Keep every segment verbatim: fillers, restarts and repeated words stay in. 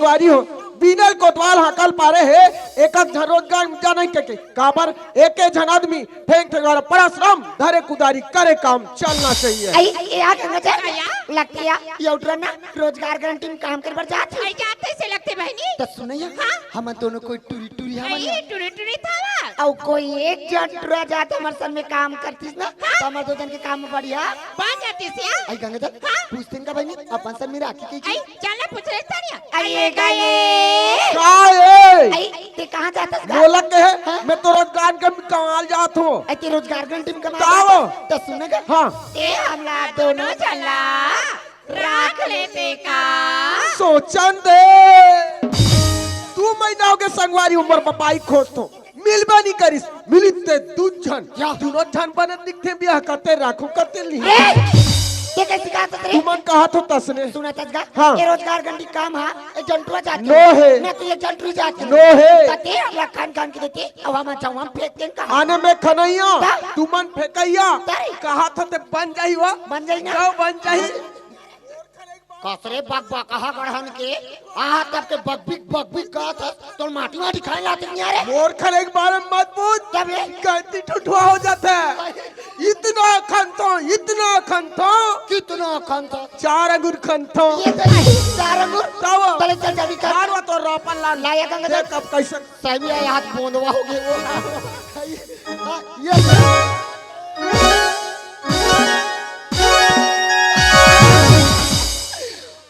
अरे हो, बीनल कोटवाल हकल पारे हे, एक झन रोजगार मिल जाना के, के। काबर एक झन आदमी ठेंग ठेंगवारा, परिश्रम, धरे कुदारी, करे काम चलना चाहिए। आई, ए आ गंगा जल, लगती है, ये उठरा ना, रोजगार गारंटी में काम करे बर जात हे। आई जाते से लगते बहनी। त सुनैया, हाँ? हमन दोनों कोई टूरी टूरी हमन आई टूरी टूरी थावा। अउ कोई एक झन टूरा जात हमर संग में काम करतिस ना, हाँ? त हमर दो झन के काम में बढ़िया। बात जाती से, हाँ? आई गंगा जल, हाँ? पूछते का बहनी, अपन संग में राखी के आई, चल ना पूछ रहे तारिया। अरे गए। का ए? आई, ते कहाँ जात हस गा? मोला के हे, हाँ? मैं तो रोजगार के कमाल जात हूँ। आई, ते रोजगार गारंटी में कमाल का जात हो? हस? त सुन गा। हाँ। ते हमला दोनों झन ला राख लेते का? सोचन दे। दू महीना हो गे संगवारी, उमर बपाई खोजत हूँ। मिलबे नइ करिस, मिलिस ते दू झन। या। दूनों झन बने दिखथे, बियाह करते राखू करते लिही। ए! ये कैसी कहा तस रे? तुमन कहा थो तसने। सुना तस गा, हाँ। ये रोजगार गारंटी काम हा, ये जंटुआ जात नो हे। ना तो ये जंटुआ जात नो हे। कते हम लखन खान के देते, अब हम जाऊँ हम फेंक दें कहा। आने में खनैया, ता? तुमन फेंकैया। ताई। कहा थो ते बन जाही वो। बन जाही ना? जाओ बन जाही। कसरे बकबकहा गढ़न के, आ तब के बकबिक बकबिक कहत हस, तोर माटी वाटी खाए लाते नहीं आ रे। मोर खरे के बारे में मत पूछ। तब रे? गलती ठुठुआ हो जाता है। इतना खनथो, इतना खनथो। कितना खनथो? चार अंगुर खनथो। ये तो चार अंगुर? तब? तले चल जाबी कर। मारवा तो रोपन लान। लाया गंगा देख जल। अब कैसे सही है, हाथ बोंदवा हो गए वो। हाँ, ये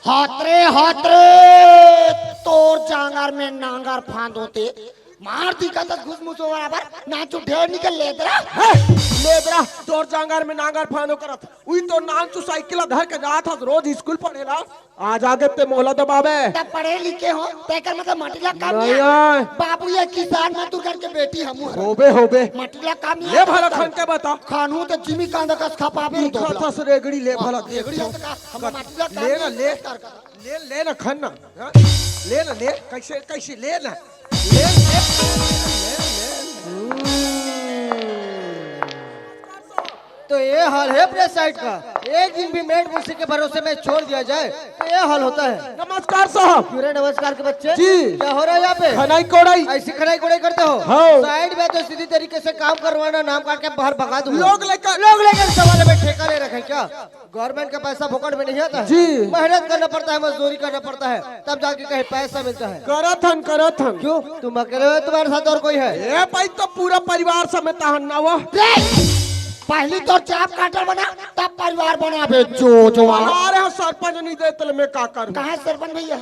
हातरे, हातरे, तोर जांगर में नांगर फांद होते, मार दिखा त घुस मुसो बराबर, नाचू ढेर निकल लेदरा। हे, लेदरा, तोर जांगर में नांगर फांदो करत। उही तो नानचू साइकिल धर के जात हस रोज स्कूल पढ़े ला। आज आगे ते मोला दबावे। तब पढ़े लिखे हो, तेकर मतलब माटी ला काम नहीं नहीं आए। आए। बाबू ये किसान मजदूर घर के बेटी हमू हर। होबे, होबे। माटी ला काम नहीं ले आए। भला खन के बता। खानू तो जिमी कांदा कस खा पाबे तो खा बोला। तस रेगड़ी ले भला। रेगड़ी ले तो का, हम माटी ला काम ले ना, नहीं ले। कर कर। ले, ले ना खन ना। हाँ? ले ना, ले। कैसे, कैसे? ले ना। ले, ले, ले, ले। तो ये हाल है अपने साइड का। एक दिन भी मेड मुंशी के भरोसे में छोड़ दिया जाए तो ये हाल होता है। नमस्कार साहब। क्यों रे नमस्कार के बच्चे? जी। क्या हो रहा है यहाँ पे? खनाई कोड़ाई। ऐसी खनाई कोड़ाई करते हो? हाँ। साइड में तो सीधी तरीके से काम करवाना, नाम काट के बाहर भगा दूंगा। लोग लेकर लोग लेकर सवाल में ठेका ले रखे क्या? गवर्नमेंट का पैसा फोकट में नहीं आता है। जी। मेहनत करना पड़ता है, मजदूरी करना पड़ता है, तब जाके कहीं पैसा मिलता है। करत हन, करत हन। क्यों? तुम अकेले हो, तुम्हारे साथ और कोई है? ए भाई, तो पूरा परिवार समेत हन ना वो। देख, पहली तो चाप काटर बना, तब परिवार बनाबे, जो, जो वाला। अरे हाँ, सरपंच नहीं दे, तले मैं का करूँ? कहाँ है सरपंच भैया?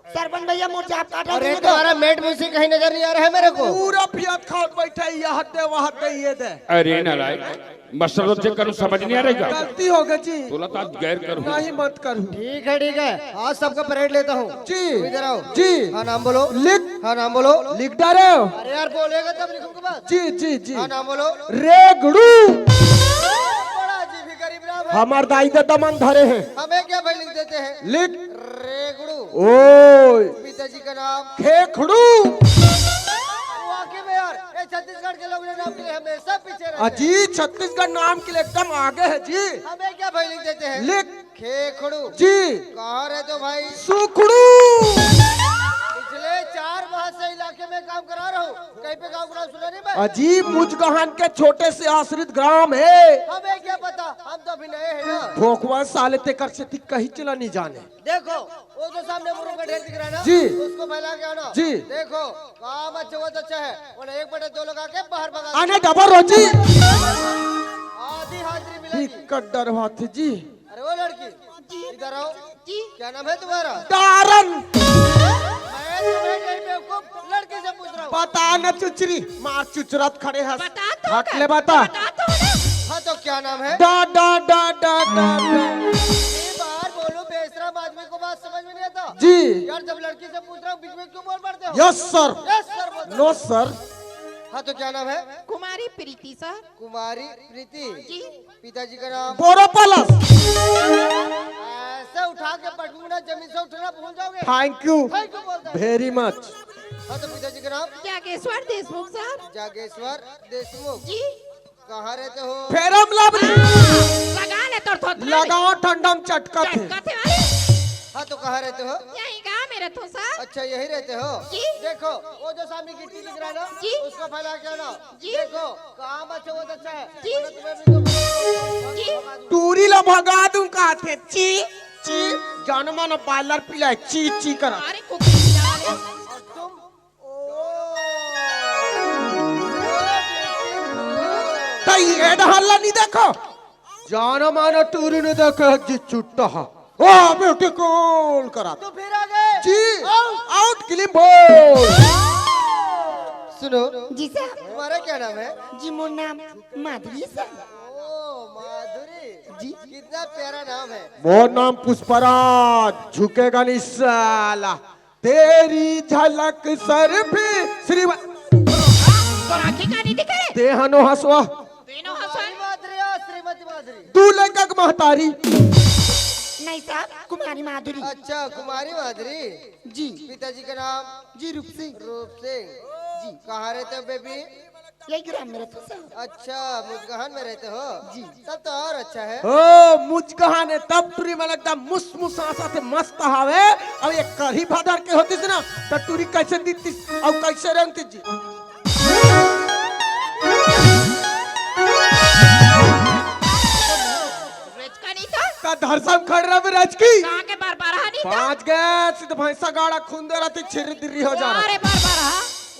सरपंच भैया, मोर चाप काटर अरे, नहीं दे। तुम्हारा मेड मुंशी कहीं नजर नहीं आ रहा है मेरे को। पूरा पियत खात बैठा है, यहाँ दे, वहाँ दे, ये दे। अरे नालायक, मतलब जे करूँ समझ नहीं आ रही का? गलती हो गई जी। बोला तो आज गैर करूँ। नहीं, मत करूँ। ठीक है, ठीक है, आज सबका परेड लेता हूँ। जी। इधर आओ। जी। हाँ, नाम बोलो। लिख। हाँ, नाम बोलो। लिख डारे हो। अरे यार, बोलेगा तब लिखूंगा बात। जी, जी, जी। हाँ, नाम बोलो। रेगड़ू। बड़ा जी भी गरीब राम है। हमार दाई ददा मन धरे हैं। हमें क्या भाई लिख देते हैं? लिख। रेगड़ू। ओए। पिताजी का नाम। खेखड़ू। वाकई में यार, ये छत्तीसगढ़ के लोग ने नाम के लिए हमेशा पीछे रहते हैं। अजी, छत्तीसगढ़ नाम के लिए एकदम आगे है जी। हमें क्या भाई लिख देते हैं? लिख। खेखड़ू। जी। कहाँ रहते हो भाई? सुखड़ू। पिछले चार माह से इलाके में काम करा रहा हूँ, कहीं पे काम करा सुना नहीं मैं। अजी, मुजगहन के छोटे से आश्रित ग्राम है। हमें क्या पता, हम तो अभी नए हैं ना। भोकवा साले, तेकर से ती कहीं चला नहीं जाने। देखो, वो जो सामने मुरुम का ढेर दिख रहा है ना, जी। उसको फैला के आना। जी। देखो, काम अच्छा हुआ तो अच्छा है, वरना एक बटे दो लगा के बाहर भगा दो। आने डबल रोजी। आधी हाजिरी मिलेगी। दिक्कत डरवाथे जी। अरे वो लड़की, इधर आओ। जी। क्या नाम है तुम्हारा? डारन। मैं तुम्हें नहीं बेवकूफ, लड़की से पूछ रहा हूँ। पता न चुचरी, मार चुचरत खड़े हस। बता तो हट ना। ले बता। बता तो ना। हाँ, तो क्या नाम है? डा, डा, डा, डा, डा, डा। ये बाहर बोलो, बेशरम आदमी को बात समझ में नहीं आता। जी। यार, जब लड़की से पूछ रहा हूँ, बीच में क्यों बोल पड़ते हो? Yes sir। Yes sir बोलते हो। No sir। हाँ, तो क्या नाम है? कुमारी प्रीति सर। कुमारी प्रीति। जी। पिताजी का नाम? बोरोपलस। ऐसे उठा के पटकूंगा ना, जमीन से उठना भूल जाओगे। Thank you। Thank you बोलता है। Very much। हाँ, तो पिताजी का नाम? जागेश्वर देशमुख सर। जागेश्वर देशमुख। जी। कहाँ रहते हो? Ferrum lovely. हाँ, लगा ले तोर थोथना में। लगाओ ठंडम चटकत है। चटकत है भाई। हाँ, तो कहाँ रहते हो? यहीं गाँव में रहते हो सर। अच्छा, यहीं रहते हो? जी। देखो, वो जो सामने गिट्टी दिख रहा है ना, जी। उसको फैला के आना। जी। देखो, काम अच्छा, वो तो अच्छा है। जी। वरना तुम्हें भी तो जी। टूरी ला भगा दूं कहा थे। ची, ची, जानो मानो पार्लर पिला है, ची, ची करा। अरे, कुकुर पिला ले। और तुम? ओ। तई ए डहर ला नहीं देखो। जानो मानो टूरी ने देखे जी चुट्टा हा। ओ, beautiful करा। तो फिर आ गए। जी, आउट। Out, clean ball. सुनो। जी सर। तुम्हारा क्या नाम है? जी, मोर नाम माधुरी सर। ओ, माधुरी। जी। कितना प्यारा नाम है। मोर नाम पुष्पराज, झुकेगा नहीं साला। तेरी झलक सर पे श्रीमती। तोर आँखी का नहीं दिखे रे? देहनो हसवा। देहनो हसवा। माधुरी, ओ श्रीमती माधुरी। तू लड़का के महतारी। नहीं साहब, कुमारी माधुरी। अच्छा, कुमारी माधुरी। जी। पिताजी का नाम? जी, रूप सिंह। रूप सिंह। जी। कहाँ रहते हो बेबी? यही ग्राम में रहते हो साहब। अच्छा, मुजगहन में रहते हो? जी। तब तो और अच्छा है। ओ, मुजगहन है, तब टूरी मन एकदम मुसमुसासा से मस्त हावे। अब ये कढ़ी भदर के होतिस ना, तो टूरी कैसे दिखतिस और कैसे रेंगतिस जी? रेचका नहीं था? का धरसम खड़ रहा रचकी? कहाँ के बार बार नहीं था? पाँच गैस, तो भैंसा गाड़ा खून दे रहा थी, छिर्री दिर्री हो जा रहा। अरे बार बार।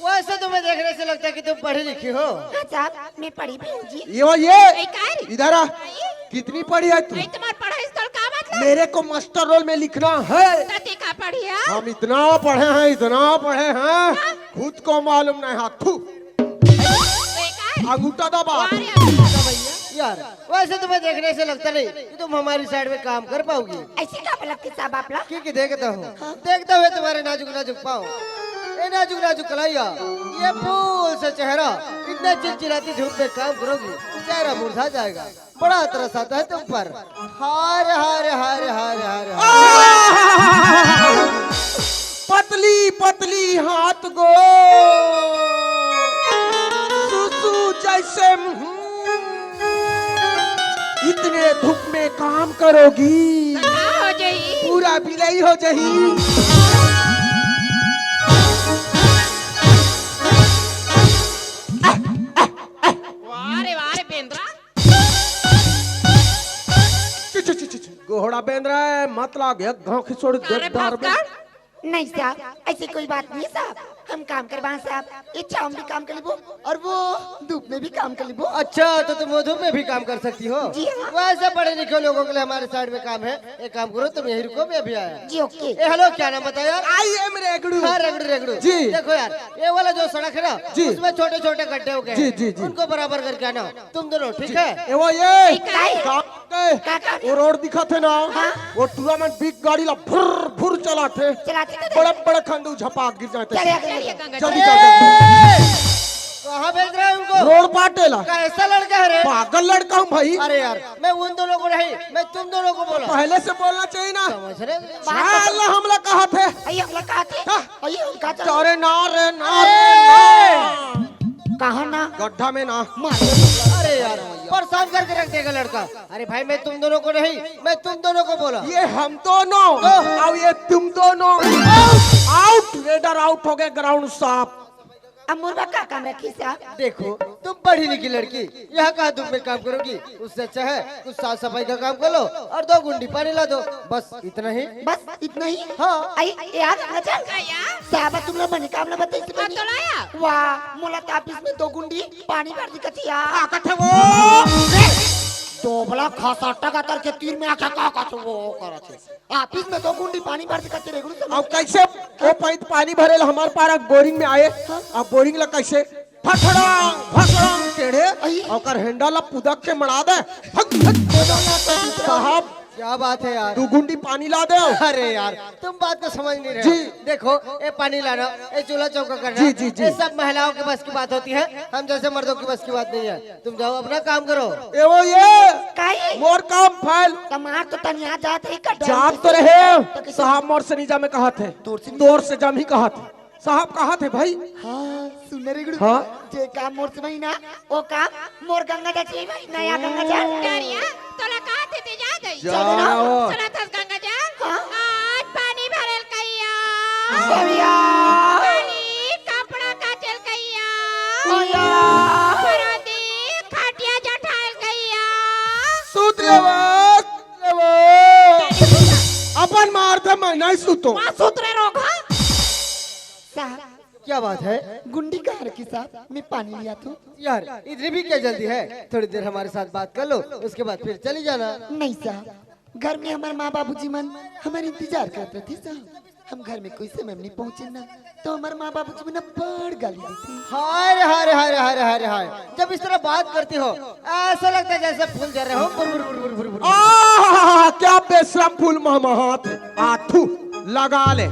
वैसे तुम्हें देखने से लगता है कि तुम पढ़ी लिखी हो। हाँ साहब, मैं पढ़ी भी हूँ जी। ये वो ये। ए, का रे? इधर आ। आइए। कितनी पढ़ी है तू? ए, तुम्हार पढ़ाई से का मतलब? मेरे को मास्टर रोल में लिखना है। तो ते का पढ़ी है? हम इतना पढ़े हैं, इतना पढ़े हैं, हाँ? खुद को मालूम नहीं। हाथ थू। ए, का रे? अंगूठा दबा। अरे, अंगूठा दबाइए। यार, वैसे तुम्हें देखने से लगता नहीं कि तुम हमारी साइड में काम कर पाओगी। ऐसी का लगती साहब आप ला? क्योंकि देखता हूँ, हाँ। देखता हुए तुम्हारे नाजुक नाजुक पाँव, ये नाजुक नाजुक कलाइया, ये फूल से चेहरा, इतना चिलचिलाती धूप में काम करोगी, चेहरा मुरझा जाएगा। बड़ा तरस आता है तुम पर। हाय रे, हाय रे, हाय रे, हाय रे, हाय रे, हाय रे। आह! पतली पतली हाथ गो सुसु जैसे मुंह। इतने धूप में काम करोगी, तो का हो जाई? पूरा बिलाई हो जाही। वाह रे वाह रे बेंदरा। चु, चु, चु, चु, चु। गोहड़ा बेंदरा है, मत लाग, एक घाव खिसोड़ दे अरे धार में। भास्कर। नहीं साहब, ऐसी कोई बात नहीं साहब, हम काम करवाएं साहब, ये छाँव में भी काम कर लेबो और वो धूप में भी काम कर लेबो। अच्छा, तो तुम वो धूप में भी काम कर सकती हो? जी हाँ। वैसे पढ़े लिखे लोगों के लिए हमारे साइड में काम है, एक काम करो, तुम यहीं रुको, मैं अभी आया। जी, ओके। ए, हेलो, क्या नाम बताया यार? I am रेगड़ू। हाँ, रेगड़ू, रेगड़ू। जी। देखो यार, ये वाला जो सड़क है ना, जी। उसमें छोटे छोटे गड्ढे हो गए जी, हैं। जी, जी। उनको बराबर करके आना। तुम दोनों, ठीक है? ए, वो ये, ठीक है। काम के, का, का? वो रोड दिखा थे ना, हाँ। वो टूरा मन बिग गाड़ी ला भुर, भुर चला थे। चलाते थे। बड़े, बड़े खंडू झपाक गिर जाते। चलिए, चलिए, गंगा जल्दी जी। चल, जल्दी। कहाँ भेज रहे हैं उनको? रोड पाटे ला। कैसा लड़का है रे? पागल लड़का हूँ भाई। अरे यार, मैं उन दोनों को नहीं, मैं तुम दोनों को बोला। पहले से बोलना चाहिए ना। समझ रहे? बात तो साला हमला कहा थे। अरे हमला कहा थे? हाँ। अरे उनका तो अरे ना रे, ना रे, ना। कहाँ ना? गड्ढा में ना। मार। अरे यार, परेशान करके रख देगा लड़का। अरे भाई, मैं तुम दोनों को नहीं, मैं तुम दोनों को बोला। ये हम दोनों, तो? अब ये तुम दोनों। आउट, रेडर आउट हो गए, ग्राउंड साफ। अब मुर्गा का काम रखी साहब? देखो, तुम पढ़ी लिखी लड़की, यहाँ कहाँ धूप में काम करोगी? उससे अच्छा है कुछ साफ सफाई का काम कर लो और दो गुंडी पानी ला दो, बस इतना ही। बस इतना ही? हाँ। आई, यार, गंगा जल। का यार? साहब, तुम लोग मनी काम ना बताई हाँ, तो लाया। वाह, मोला तो ऑफिस में दो गुंडी पानी भर दिखत ही यार। का कथे वो? दोबला खसाटा का तर के तीर में आके का कथे वो करत है। ऑफिस में दो गुंडी पानी भर दिखत ही रेगड़ू समझ। अब कैसे वो पैंत पानी भरे ला हमारे पारा बोरिंग में आए? हाँ। अब बोरिंग ला कैसे फसड़ांग, फसड़ांग टेढ़े, अई। ओकर हैंडल ला पुदक के मड़ा दे। Fuck, fuck. साहब, क्या बात है यार? दू गुंडी पानी ला दे। अरे यार, तुम बात को समझ नहीं रहे हो। जी। देखो, ये पानी लाना, ये चूल्हा चौका करना, जी, जी, जी। ये सब महिलाओं के बस की बात होती है, हम जैसे मर्दों की बस की बात नहीं है। तुम जाओ, अपना काम करो। ए वो ये, काई? मोर काम फैल। तमार तो तनिया जात ही कर जात तो रहे। तो किसी साहब मोर से नहीं जा, मैं कहा थे। तोर से नहीं तोर से जा, मैं कहा थे। साहब कहा थे भाई? हाँ, सुन रे गुरु। हाँ? जे काम मोर से भाई ना, वो काम मोर गंगा जा चाहिए भाई, नया गंगा जा। डरिया, तोला कहा थे ते जा दई। जा चल ना। रहा हो। सुना था गंगा जा? हाँ। आज नहीं सुतो। माँ सूत्र रोग, हाँ? साहब, क्या बात है? गुंडी कहाँ रखी साहब? मैं पानी लिया तू। यार, इतनी भी क्या जल्दी है? थोड़ी देर हमारे साथ बात कर लो, उसके बाद फिर चली जाना। नहीं साहब, घर में हमारे माँ बाबूजी मन हमारे इंतजार करते थे साहब। हम घर में कोई समय में नहीं पहुँचे ना, तो हमारे माँ बाबूजी मन बड़ गाली देते हैं। हाय रे, हाय रे, हाय रे, हाय रे, हाय रे, हाय। जब इस तरह बात करती हो, ऐसा लगता है जैसे फूल झर रहे हो, बुर, बुर, बुर, बुर, बुर, बुर। आहा, क्या बेशरम फूल महमहात है। आ, थू, लगा ले।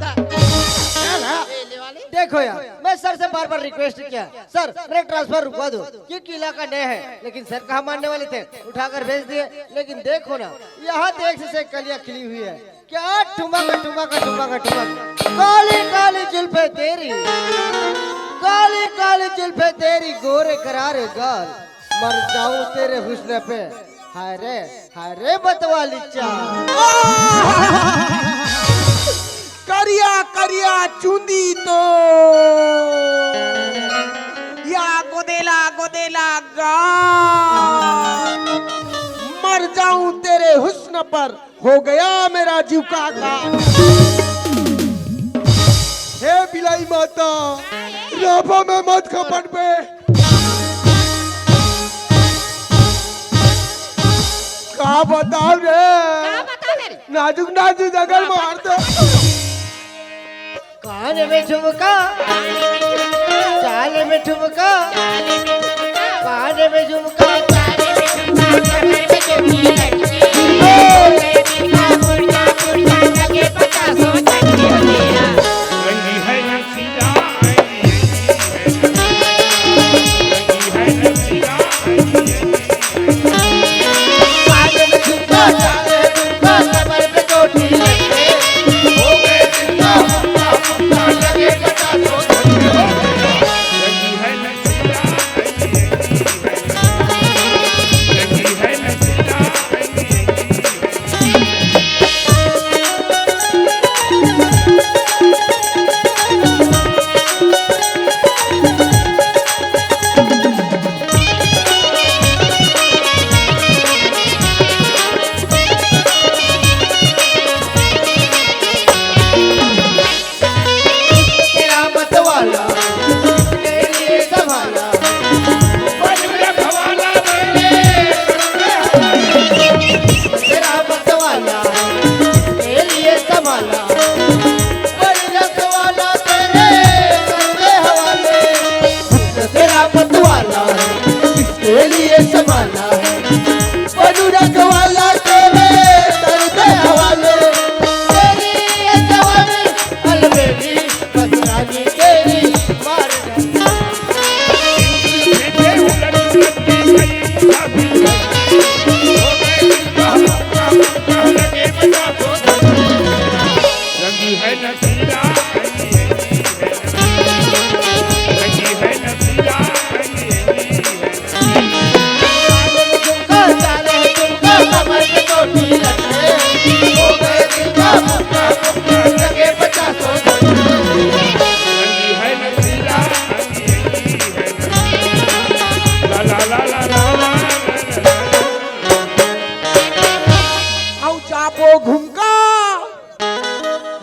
देखो यार, मैं सर से बार बार रिक्वेस्ट किया, सर, मेरा ट्रांसफर रुकवा दो, क्योंकि इलाका नया है। लेकिन सर कहाँ मानने वाले थे, उठाकर भेज दिए। लेकिन देखो ना, यहाँ देख से कलियाँ खिली हुई है। क्या ठुमक, ठुमक, ठुमक, ठुमक। काली काली जुल्फे तेरी, काली काली जुल्फे तेरी, गोरे करारे गाल, मर जाऊं तेरे हुस्न पे। हाय रे, हाय रे बतवाली चाल। करिया करिया चुंदी तो या गोदेला गोदेला गाल, मर जाऊं तेरे हुस्न पर, हो गया मेरा जीव का काल। हे बिलाई माता, राफा में मत खपट बे। का बताओ रे? का बताओ रे? नाजुक नाजुक जंगल मार दो। कान में झुमका, चाल में ठुमका, कान में झुमका, चाल में ठुमका, कमर में चूड़ी लटकी। ओ, लड़की का कुर्ता, कुर्ता लगे पचासों टंगी। रंगी है नसीला, रंगी है नसीला।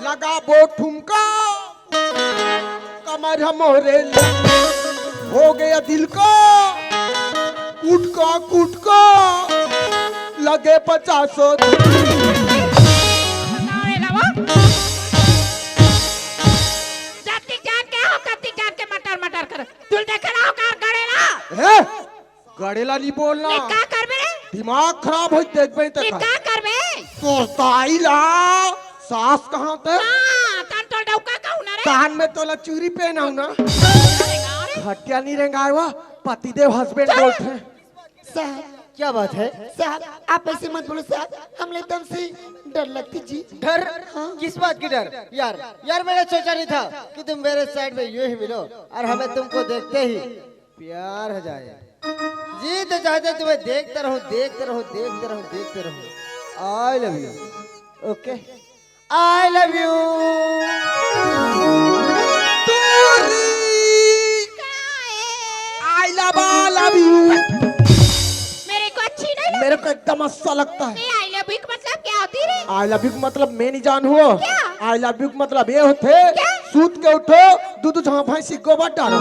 लगाबो ठुमका, कमर हमोरे हो गया दिल को उठको कुटको लगे पचासो। जत्ती जान के हो, तत्ती जान के मटर मटर कर। तुल देखे रहो कार गड़ेला। हैं? गड़ेला नहीं बोलना। ले का करबे रे? दिमाग खराब हो देखबे त ले का। का करबे? तोर दाई ला सास कहाँ ते? हाँ, तन तोर डौका कहूँ ना रे। कान में तोला चूरी पहनाऊ ना। अरे का रे? हटिया नहीं रेंगाए वा, पतिदेव हस्बैंड चल। बोलते हैं। साहब, क्या बात है? साहब, आप ऐसे मत बोलो साहब, हम ले दम से डर लगती जी। डर? हाँ। किस बात की डर? यार, यार मैंने सोचा नहीं था कि तुम मेरे साइड में यूं ही मिलो और हमें तुमको देखते ही प्यार हो जाए। जी तो चाहते तुम्हें देखता रहूं, देखता रहूं, देखता रहूं, देखता रहूं। I love you। OK। I love you। I love, I love you। मेरे को अच्छी नहीं लगती। मेरे को एकदम अच्छा लगता है। नहीं, I love you का मतलब क्या होती रे। आई लव यू के मतलब मैं नहीं जान हुआ। क्या? आई लव यू के मतलब ये होथे, क्या? सूत के उठो, दू दू झांफाई सिग्गो बर डालो।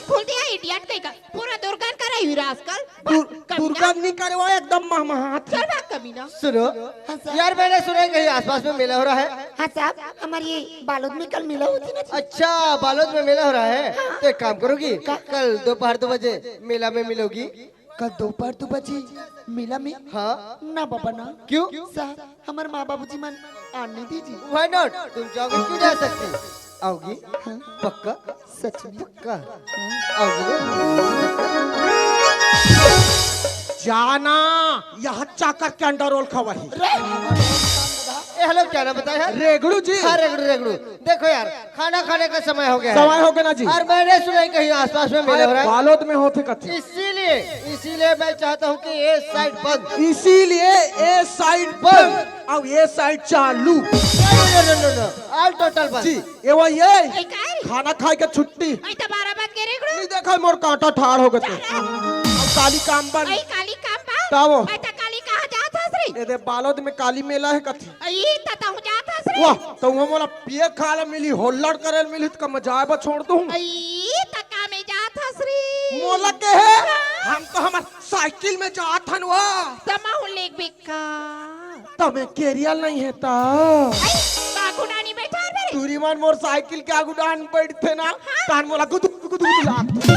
फुल दिया इडियट कहीं का। पूरा दुर्गंध कर रही हूँ आजकल। दुर-, कमीना। दुर्गंध नहीं करे, वो एकदम महमहात है। चल भाग कमीना। सुनो, हाँ सर। यार, मैंने सुना है कहीं आसपास में मेला हो रहा है। हाँ साहब, हमारे बालोद में कल मेला होती ना जी। अच्छा, बालोद में मेला हो रहा है, तो एक काम करोगी, कल दोपहर दो बजे मेला में मिलोगी। कल दोपहर दो बजे मेला में? हाँ। ना बाबा ना। क्यों? साहब, हमारे माँ बाबूजी मन आने दीजिए। Why not? तुम जाओगे क्यों जा सकती? आओगी? हाँ। पक्का? सच में? पक्का? हाँ। आओगी ना? जाना, यहाँ चाकर के अंडा रोल खवाही। ए, हेलो, क्या नाम बताया है? रेगड़ू जी। हाँ, रेगड़ू, रेगड़ू। देखो यार, खाना खाने का समय हो गया है। समय हो गया ना जी। और मैंने सुना है कहीं आसपास में मेला हो रहा है। बालोद में होथे कथे। इसीलिए, इसीलिए मैं चाहता हूँ कि ये साइड बंद। इसीलिए ये साइड बंद। बंद। अब ये साइड चालू। No, no, no, no, no। All total बंद। जी, ये वही है। ए, का रे? खाना खाए के छुट्टी। आई तो बारह बज के रेगड़ू। नहीं देखा, मोर कांटा ठाड़ हो गए थे। अब काली काम बंद। आई काली काम बा? तावो। आई तो काली कहाँ जात हस रे? ये दे बालोद में काली मेला है कथे। ई त तहूँ जात हस रे। वाह, त उहाँ मोला पिए खाए ला मिली, होल्लड़ करे ला मिली, त का मैं जाए बर छोड़ दूँ? ई त का में जात हस रे? मोला के हे? हाँ। हम तो हमर साइकिल में जात हन वा। त महूँ लेगबे का? त मैं केरियल नहीं हे त। आई, का गुडानी बैठा है रे? टूरी मन मोर साइकिल के आगू डान बैठथे ना, हाँ। तान मोला गुदु गुदु गुदु लागथे।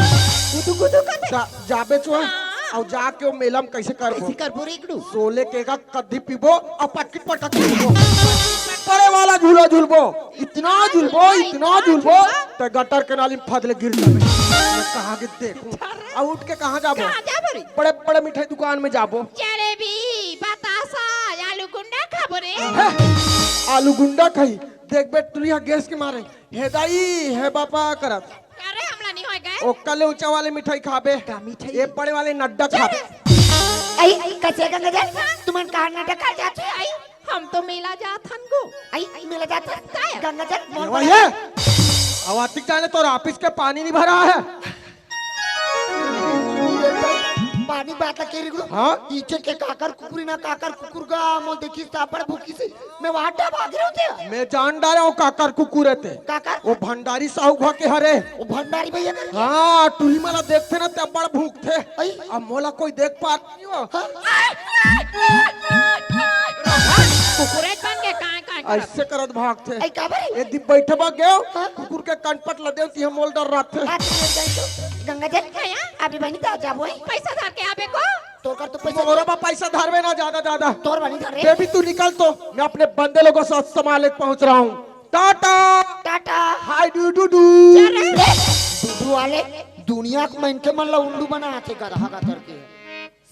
गुदु गुदु कथे? जा-, जाबे चुहा, हाँ। अउ जाके वो मेला में कैसे करबो? कैसे करबो रे इकड़ू? सोले के का कद्दी पीबो अउ पटकी पटकी झूलबो। बड़े वाला झूला झूलबो, इतना झूलबो, इतना झूलबो, ते गटर के नाली में फदले गिर जाबे। मैं कहाँ के देखूं? अउ उठ के कहाँ जाबो? कहाँ जाबो रे? बड़े बड़े मिठाई दुकान में जाबो। जलेबी, बतासा, आलू गुंडा खाबो रे। हे, आलू गुंडा खाही। देख बे, टुरिया गैस के मारे हे दाई, हे बापा करत। अरे, हमला नहीं होय गए। ओकर ले ऊंचा वाले मिठाई खाबे। का मिठाई? ये बड़े वाले नड्डा खाबे। आई, कसे गंगा जल, तुमन कहाँ नड्डा खा जात हो? आई, हम तो मेला जात हन गो। आई, मेला जात हन? काय? गंगा जल, मोल ये वाला। ये। अवातिक जाने तोर ऑफिस के पानी नहीं भरा है। पानी बात के रिगड़ू। हाँ? ईचर के काकर कुकुरी ना काकर कुकुर का मोल देखी सापड़ भूखी से। मैं वहाँ डब आ गिरो थे। मैं जान डारे हूँ काकर कुकुर हे ते। काकर? वो भंडारी साहू घर के हरे। वो भंडारी भैया कर? हाँ, टूरी मला देखते ना ते बड़ भूख थे। आई? अब मोला कोई देख पात नहीं हो। हाँ? कुकुरे बन के कां कां करत? ऐसे करत भागथे। आई का बरे? ए दी बैठबा गेव, हाँ? कुकुर के कनपट ल देव, तिहा मोल डर रथे। आ, तू मर जाए तो। गंगा जल, हाँ, हाँ। अभी बनी तो जाबो है। पैसा धर के आबे को। तोर कर तो पैसा मोरो बा पैसा धरबे ना ज्यादा ज्यादा। तोर बनी धर रे। बेबी तू निकल तो, मैं अपने बंदे लोगों से सामान लेके पहुंच रहा हूँ। टाटा। टाटा। हाय डू डू डू। चल रे। डुडू वाले दुनिया के मनखे मन ला उल्लू बनाथे गधा गतर के।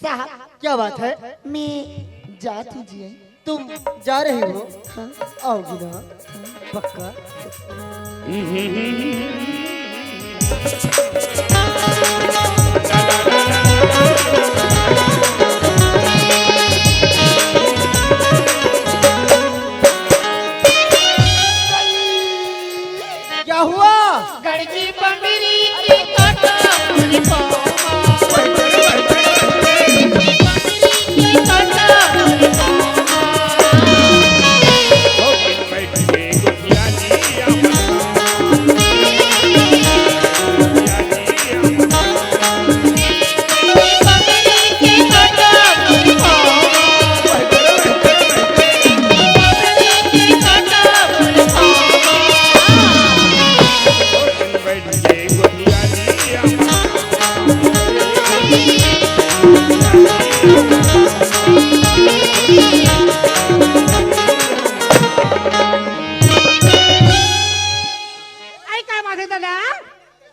साहब। क्या बात है? मैं जात हूँ जी। तुम जा रही हो? हाँ। आओगी ना? पक्का? क्या हुआ? गड़की बंदरी की काटा पूरी पावा। आई का माथे दादा?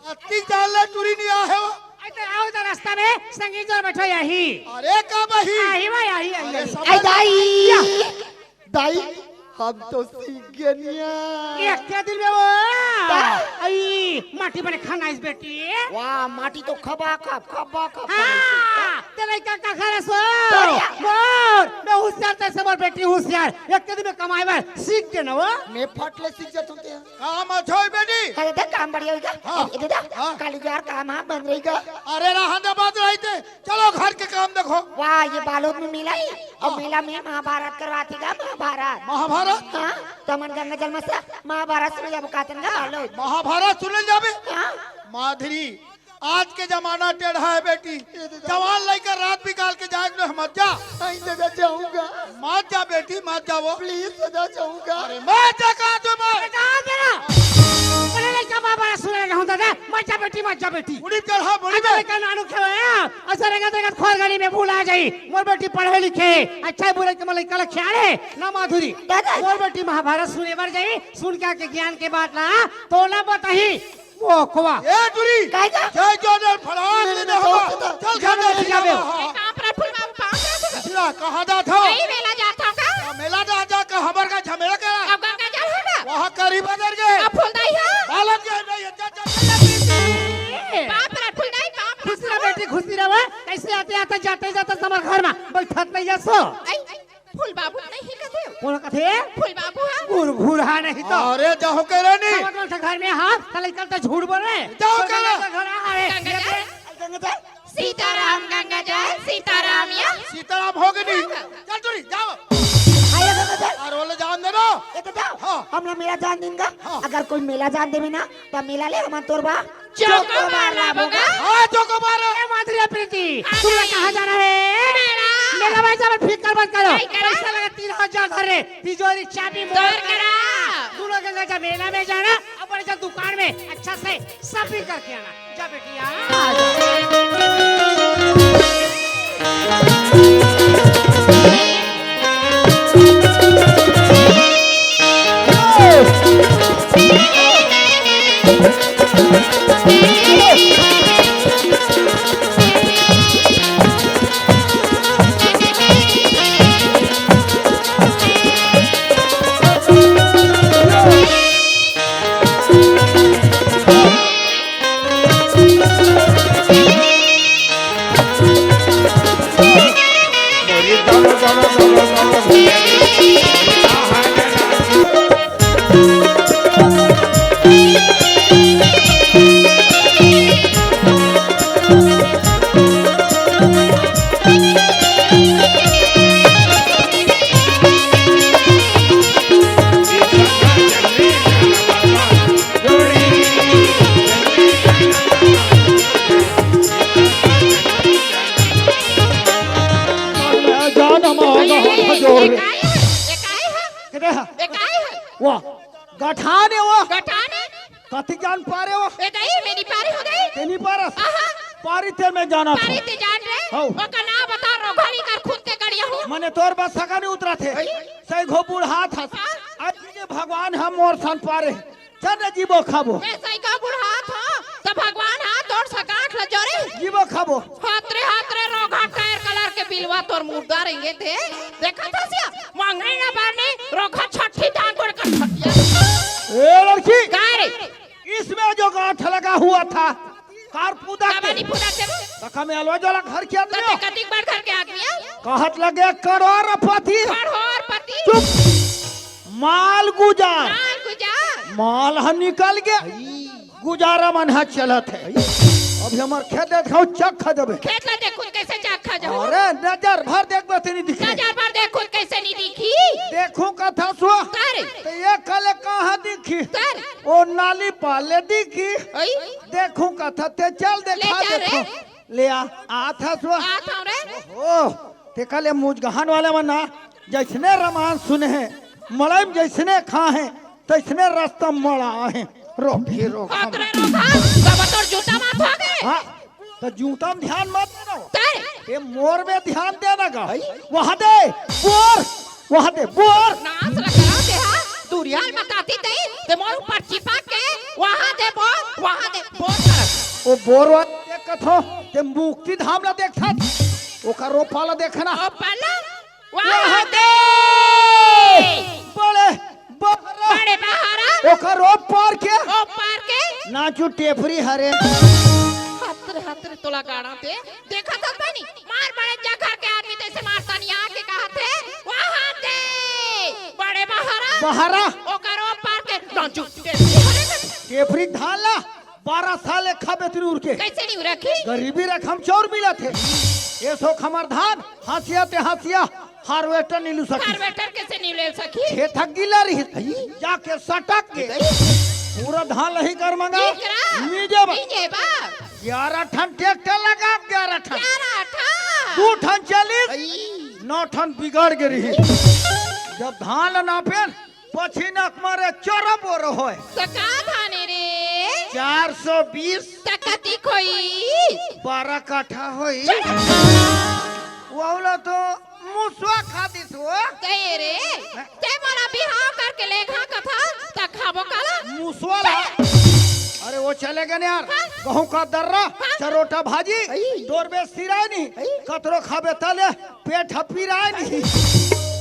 अत्ती जान ले टुरी नहीं आहे हो। आई तो आओ तो रास्ता में संगीत जोर बैठो यही। अरे का बही? आही भाई, आही, आही, अरे आही। समझ आई दाई। या। दाई, हम तो सीख गए निया। एक के दिन में वो। का? आई, माटी बने खाना इस बेटी। वाह, माटी तो खबा खब, खबा खब। हाँ। लइका का खा रहे सो? बढ़िया। मोर, मैं होशियार तइसे मोर बेटी होशियार। एक दिन में कमाए बर सीख के न वो। मैं फट ले सीख जात हूँ ते। काम अच्छा होई बेटी। अरे देख काम बढ़िया होई गा। हाँ। ए, ए, दे, दे। हाँ। काली यार काम हाँ बन रही गा। अरे रहन दे बात रही ते। चलो घर के काम देखो। वाह, ये बालोद में मेला ही। और हाँ। मेला में महाभारत करवाती गा, महाभारत। महाभारत? हाँ, तो मन गंगा जल में से महाभारत सुने जाबो कातन गा बालोद। महाभारत सुने जाबे? हाँ। माधुरी, आज के जमाना टेढ़ा है बेटी। जवान लइका रात बिकाल के जाए के मत जा। नहीं दादा जाऊंगा। मत जा बेटी, मत जा वो। प्लीज दादा जाऊंगा। अरे मत जा, कहा तू मत। जा मेरा। पढ़े लइका बाबा सुने रहूं दादा। मत जा बेटी, मत जा बेटी। मुड़ी चढ़ा, मुड़ी अच्छा में। लइका नानू खेवे, ऐसा रहेगा तेरे खोर गली में भूला जाई। मोर बेटी पढ़े लिखे, अच्छा बुरे के लइका लक्षारे ना माधुरी। दादा। मोर बेटी महाभारत सुने बर जाई, सुन के आके ज्ञान के बात ला, तो ना बताही। वो कोवा। ए टुरी। काय का? जय जोधर फड़ाक नहीं, ले नहीं, दे हवा। नहीं, नहीं, चल नहीं, खाना नहीं, खिला नहीं, बा। नहीं। ए, कहाँ पर फूल बाबू, कहाँ पर फूल? सिला, कहाँ दा था? कहीं मेला जात हूँ का? मेला दा जा का हमर का झमेला करा। अब गंगा जल है ना? वहाँ करी बदर के। अब फूल दाई है? बालक के नहीं है, जा, जा, जा। बाप रे, फूल दाई, बाप रे। खुशी रह बेटी, खुशी रह। कैसे आते आते जाते जाते समर घर में बैठत नहीं है सो। आई, फूल बाबू नहीं कथे। कौन कथे? फूल बाबू है। घुर घुर हा नहीं तो। अरे जाओ के रे नी। समझ में से घर में हा, साले कल तो झूठ बोल रहे। जाओ तो के रे। गंगा का घर आ रहे। गंगा ये जल। दे। गंगा जल। सीताराम गंगा जल, सीताराम या। सीताराम हो गए नी। हाँ। चल टुरी, जाओ। आइए गंगा जल। और बोले जान दे ना। ये तो जाओ। हाँ। हम ना मेला जान देंगा। हाँ। अगर कोई मेला जान देवे ना, त मेला ले हमन तोर बर चोकोबार लाबो गा। हाँ, चोकोबार। ए माधुरी प्रीति, हाँ, तुम लोग भाई। कहाँ जाना है? मेला। मेला भाई साहब, फिकर मत करो। नहीं करा। पैसा लगा तीन हजार धर रे, तिजोरी चाबी मोर तोर करा। करा। तू लोग गंगा जा मेला में जाना, अब बड़े जा दुकान में अच्छा से शॉपिंग करके आना। जा बेटिया। जान मांगा हाथ जोड़। ए, काय है? ए, काय है? किधर है? ए, काय है? वाह, गठान है वो। गठान है? कति जान पारे वो? ए, दई, मैं नहीं पारी हूँ, दई। ते नहीं पारस? आहा। पारी ते मैं जाना था। पारी ते जान रे? हौ। ओकर नाम बता, रोघा नहीं कर खुद के गड़िया हूँ। मने तोर बस सका नहीं उतरा थे। अई। सही घो बूढ़ा था। हाँ। आज के भगवान हम मोर सन पारे। चल रे जीबो खाबो। ए, सही का बुढ़ा था, त भगवान हा तोर सकाठ ल जोरे। जीबो खाबो। हाथ रे, हाथ रे, रोघा टायर कलर के बिलवा तोर मुर्दा रहेंगे थे। देखा था सिया, मंगनी ना बारने, रोघा छठी दान तोर कर छठिया। ए लड़की। का रे? इसमें जो गांठ लगा हुआ था, कार पूदा का के। बानी पूदा के रे? तखा में अलवा जोला घर के आदमी त हो। ते कतिक बड़ घर के आदमी है? कहत लगे करोड़पति। करोड़पति। चुप। माल गुजार। माल गुजार। माल ह निकल गे। गुजारा मन ह चलत हे। अभी हमर खेत देत खाओ चक खा देबे। खेत ला देखुन कैसे चक खा जाओ। अरे नजर भर देखबे ते नहीं दिखे। नजर भर देखुन कैसे नहीं दिखी। देखूं कथा सुआ। का रे? तो ये कले कहाँ दिखी? का रे? ओ नाली पाले दिखी। ओई। देखूं कथा ते चल ले देखा जा रे। देखो। ले आ, आत हस वो। आत हूँ रे। ओ, तेका ले मुजगहन वाले मन ना, जैसने रमान सुने हे, मड़ई में जैसने खा हे, तैसने रस्ता मड़ा हे। रोक, ये रोक। हक रे रोक, हाँ। तब तोर जूता माथ हो गए। हाँ, तो जूता में ध्यान मत देना। तय। ये मोर में ध्यान देना गा। आई। वहाँ दे, बोर। वहाँ दे बोर। नास ल करा दे हा, दुरियाल म ताती दई, ते मोर ऊपर चिपक के, वहाँ दे बोर, वहाँ दे बोर करत। ओ बोर वा देख कथो, ते मुक्ति धाम ला देखत, ओकर रोपा ला देखना। ओ पल्ला, वहाँ वहाँ दे। दे। बड़े बहरा। बड़े बहरा। ओकर रोप पार के। ओ पार के। नाचू टेपरी हरे। हतरे, हतरे तोला गाड़ा ते, देखत हस बनी, मार बहरा। ओकर ओ पार के नाचू। टेपरी धान ला बारह साल एक खाबे तू उर के। कैसे नहीं रखी? गरीबी रकम चौर मिलत हे। ये सो खमर धान, हंसिया ते हंसिया, हार्वेस्टर नहीं लू सकी। हार्वेस्टर कैसे नहीं ले सकी? खेत हक गिला रही, जाके सटक के पूरा धान लही कर मंगा। एकरा मीजे बा। मीजे बा। ग्यारह ठन ट्रैक्टर लगा, ग्यारह ठन। ग्यारह ठन। दू ठन चलिस, नौ ठन बिगड़ गे रही। जब धान ल नापेन, पछिनक मारे चोरो बोरो होय। त का धाने रे? चार सौ बीस। त कतिक होई? बारह काठा होई। वहू ला तो मुसवा खा दिस हो। कहे रे, ते मोला बिहाव करके लेघा कथा, त खाबो काला? मुसवा ला। अरे वो चले गए यार। हाँ। गहूं का दर्रा, हाँ। चरोटा भाजी, अई। तोर बे सिराय नहीं, अई। कतरो खाबे तले, पेट ह पिराय नहीं।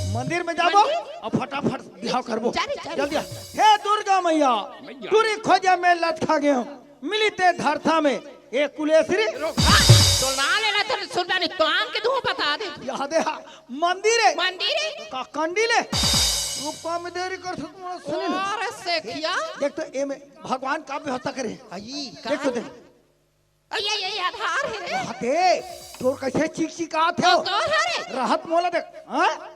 मंदिर में जाबो, मंदिर? अब फटाफट बिहाव करबो। जा रे, जा रे। जल्दी आ। हे दुर्गा मैया, मैया। टूरी खोजे में लटका गयो, मिली ते धरथा में, ए कुलेश्री। रुक, हाँ, तो ना लेना तो सुनबा नहीं, तो आन के दूं बता दे। याद है, हाँ, मंदिर है। मंदिर है। का कंडी ले। रुपा में देरी कर सकूं, सुन ले। और से किया? देख तो ए में भगवान का व्यवस्था करे। अई, देख तो का? देख। अई, अई, अई, आधार है रे। रहते, तोर कैसे चिकचिकात है? तो तोर है रे। रहत मोला देख, हाँ?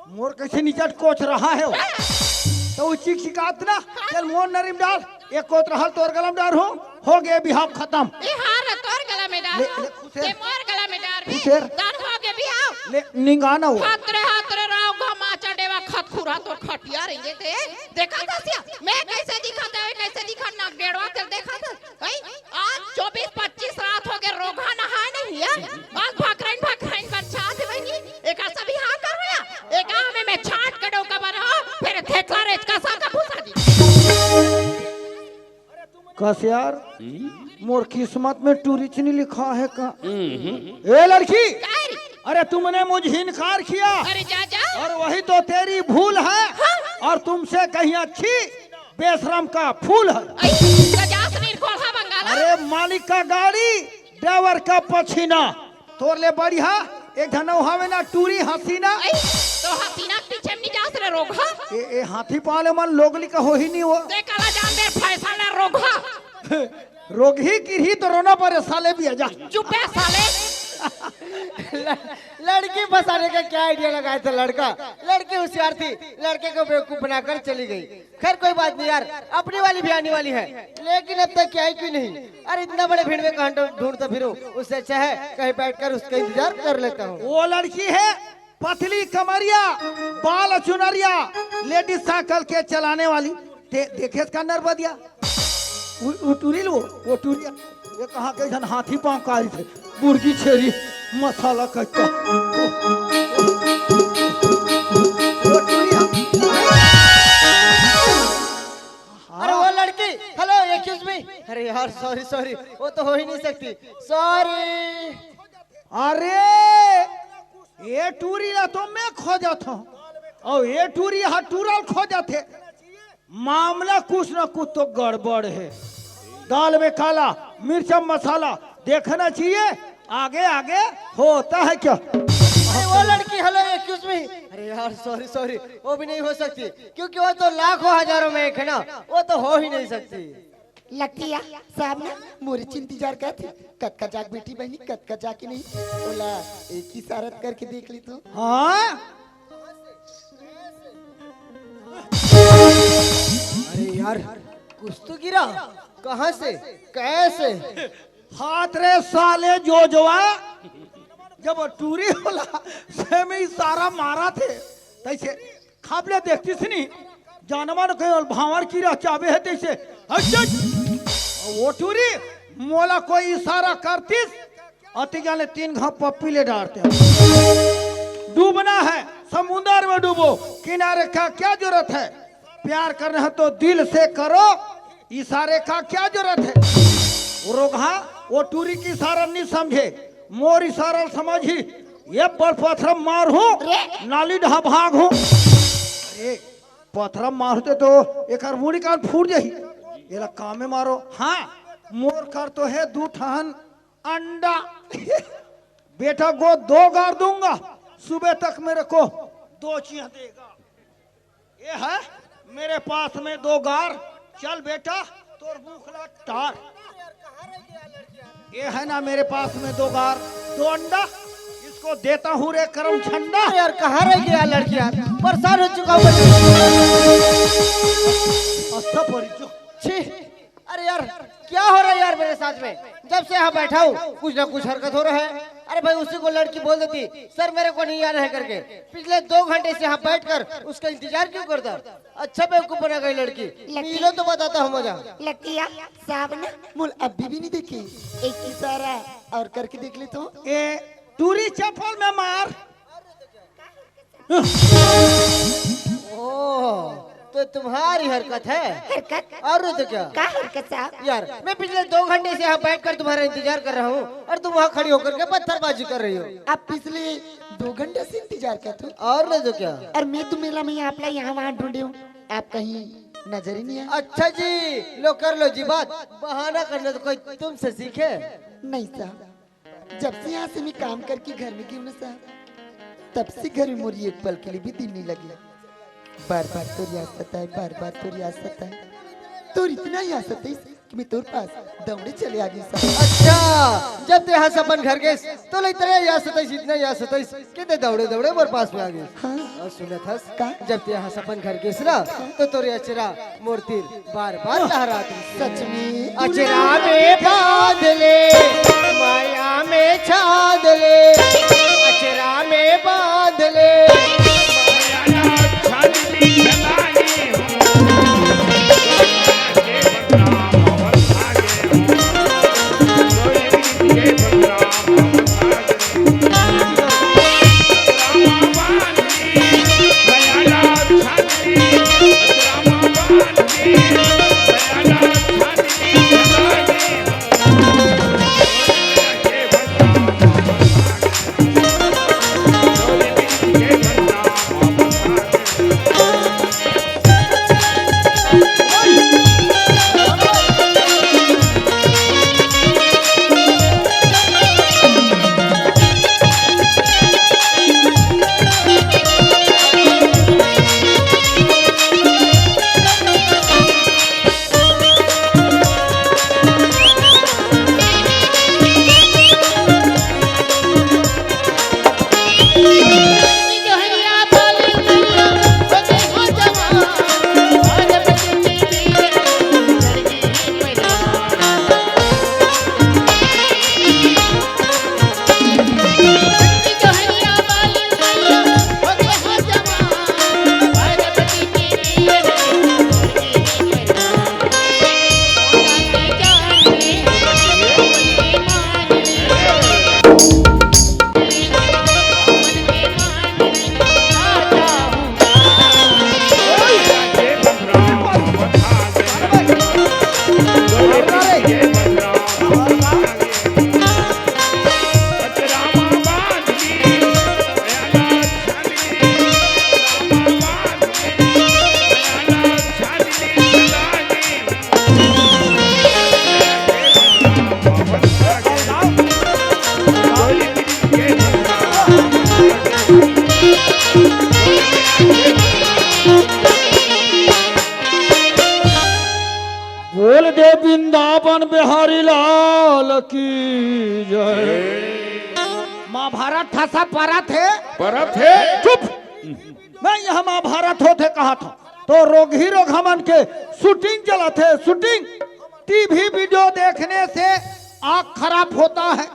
मोर कैसे निचट कोच रहा है वो? हाँ। तो वो चिकचिकात ना, चल मोर नरीम डाल, एक कोत रहल तोर गलम डार हो, हो गए बिहाव खत्म। ए हार तोर गला में डार ले, हो, ले, खुश है। ते मोर गला में डार भी, खुश है। दान हो गए बिहाव। ले, निंगाना हुआ। हाथ रे, हाथ रे, राव घमाचा डेवा खत खुरा तोर खटिया रही है ते। देखा था सिया, मैं कैसे दिखा था, कैसे दिखा नक डेढ़वा तेल देखा था। हैं? आज चौबीस पच्चीस रात हो गए, रोगहा नहाए नहीं है। आज भकराइन भकराइन बरछा से बनी। एक ऐसा भी हाँ कर रहा। एक आमे में छाट के डोका बना, फिर थेथला रेचका सा का भूसा दी। कस यार, मोर किस्मत में टूरी च नहीं लिखा है का? ए लड़की, अरे तुमने मुझे इनकार किया। अरे जा, जा। और वही तो तेरी भूल है। हाँ। और तुमसे कहीं अच्छी बेशरम का फूल है। अई, सजास नीर कोल्हा बंगाला। अरे मालिक का गाड़ी, ड्राइवर का पसीना। तोर ले बढ़िया एक धनौ हवे ना टूरी हसीना। अई, तो हसीना के पीछे में नहीं जास रे रोगहा। ए, ए हाथी पाले मन लोगली का हो ही नहीं हो। ते काला जान दे फैशन है रोगहा। रोगही किरही तो रोना परे साले भी आजा। चुप है साले। ल-, लड़की फंसाने का क्या आइडिया लगाया था लड़का? लड़की होशियार थी, लड़के को बेवकूफ बनाकर चली गई। खैर कोई बात नहीं यार, अपनी वाली भी आने वाली है, लेकिन अब तक आई क्यों नहीं? अरे इतना बड़े भीड़ में कहाँ ढूंढ- ढूंढता फिरूं, उससे अच्छा है कहीं बैठकर उसका इंतजार कर लेता हूँ। वो लड़की है पतली कमरिया, बाल चुनरिया, लेडीज साइकिल के चलाने वाली। दे, देखे इसका नरबदिया। उ, उ टूरी लो, वो टूरिया। ये कहाँ के झन हाथी पाँव कारी थे। बुर्गी छेरी, मसाला कच्चा। वो टूरिया। अरे वो लड़की, हेलो, एक्सक्यूज मी। अरे यार, सॉरी, सॉरी, वो तो हो ही नहीं सकती। सॉरी। अरे, ये टूरी ला तो मैं खोजत हूँ, और ये टूरी हा टूरल खोजत है। मामला कुछ ना कुछ तो गड़बड़ है। दाल में काला, मिर्चा मसाला, देखना चाहिए, आगे आगे होता है क्या। अरे वो लड़की, हेलो, एक्सक्यूज मी। अरे यार, सॉरी, सॉरी, वो भी नहीं हो सकती, क्योंकि वो तो लाखों हजारों में एक है ना, वो तो हो ही नहीं सकती। लकिया साहब ना मोरे च इंतजार करत हे। कतका जाके बेटी बहिनी, कतका जाके नहीं। ओला एक इशारा करके देख ले तो। हाँ? अरे यार, कुछ तो गिरा। कहाँ से? कैसे? हाथ रे साले जोजवा, जब टूरी होला, से में इशारा मारत हे, तैसे खाबले देखतिस नी, जानवर के भांवर कीरा चाबे हे तैसे। हट, हट। वो टूरी, मोला कोई इशारा करतिस, अति जाने तीन घाव पप्पी ले डारते। डूबना है, समुंदर में डूबो, किनारे का क्या जरूरत है? प्यार करना है तो दिल से करो, इशारे का क्या जरूरत है? वो रोगहा, वो टूरी की इशारा नहीं समझे, मोर इशारा समझी। ये पर पथरा मारहूं, रे। नाली डहा भागहूं। अरे, पथरा मारते तो एकर मुड़ी कान फूट जाही। एला कामे मारो। हाँ, मोर कर तो है दू ठहन अंडा। बेटा को दो गार दूंगा, सुबह तक मेरे को दो चिया देगा। ये है मेरे पास में दो गार, चल बेटा, तोर मुख ला टार। ये है ना मेरे पास में दो गार, दो अंडा, इसको देता हूँ रे करम झंडा। अरे यार, कहाँ रह गया लड़की यार? परेशान हो चुका हूँ मैं। अच्छा परिचय। छी, अरे यार, क्या हो रहा है यार मेरे साथ में? जब से यहाँ बैठा हूँ, कुछ ना कुछ हरकत हो रहा है। अरे भाई, उसी को लड़की बोल देती, "सर, मेरे को नहीं आना है," करके। पिछले दो घंटे से यहाँ बैठकर उसका इंतजार क्यों करता? अच्छा बेवकूफ बना गई लड़की। लड़की। मिलो तो बताता हूँ मजा। लड़किया, साहब ना मुल अभी भी नहीं देखे। एक इशारा और करके देख ले तो। ए, टूरी चप्पल में मार। ओ, तो तुम्हारी हरकत है। हरकत? और नहीं तो क्या? का हरकत साहब? यार, मैं पिछले दो घंटे से यहाँ बैठकर तुम्हारा इंतजार कर रहा हूँ और तुम वहाँ खड़ी होकर के पत्थरबाजी कर रही हो। आप पिछले दो घंटे से इंतजार करते हो? और नहीं तो क्या? और मैं तो मेला में आपला यहाँ वहाँ ढूंढे हूँ, आप कहीं नजर ही नहीं आए। अच्छा जी, लो कर लो जी बात, बहाना करना तो कोई तुमसे सीखे? नहीं साहब, जब से यहाँ से मैं काम करके घर में गई हूँ ना साहब, तब से घर में मोरी एक पल के लिए भी दिल नहीं लगे। बार बार तोर याद सताए, बार बार तोर याद सताए, तोर इतना याद सताइस कि मैं तोर पास दौड़े चले आ गई साहब। अच्छा, जब ते यहाँ से अपन घर गए तो ले इतना याद सताइस, इतना याद सताइस कि ते दौड़े दौड़े मोर पास में आ गए। हाँ। और सुनत हस, का? जब ते यहाँ से अपन घर गए ना, तो तोरे अचरा मोर तीर बार बार लहरात रहिस। सच में। अचरा में बांध ले, माया में छांद ले, अचरा में बांध ले। बोल दे वृंदावन बिहारी लाल की जय। महाभारत था सब परत हे। परत हे। चुप। मैं यहाँ महाभारत होथे कहा था तो रोगही रोगहा मन के शूटिंग चलत हे, शूटिंग। टीवी वीडियो देखने से आँख खराब होता है।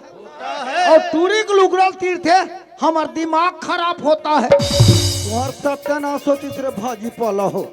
और टूरी के लुगड़ल तीरथे, हमर दिमाग खराब होता है। तुम्हार सत्यानाश होतिस रे भाजी पाला हो।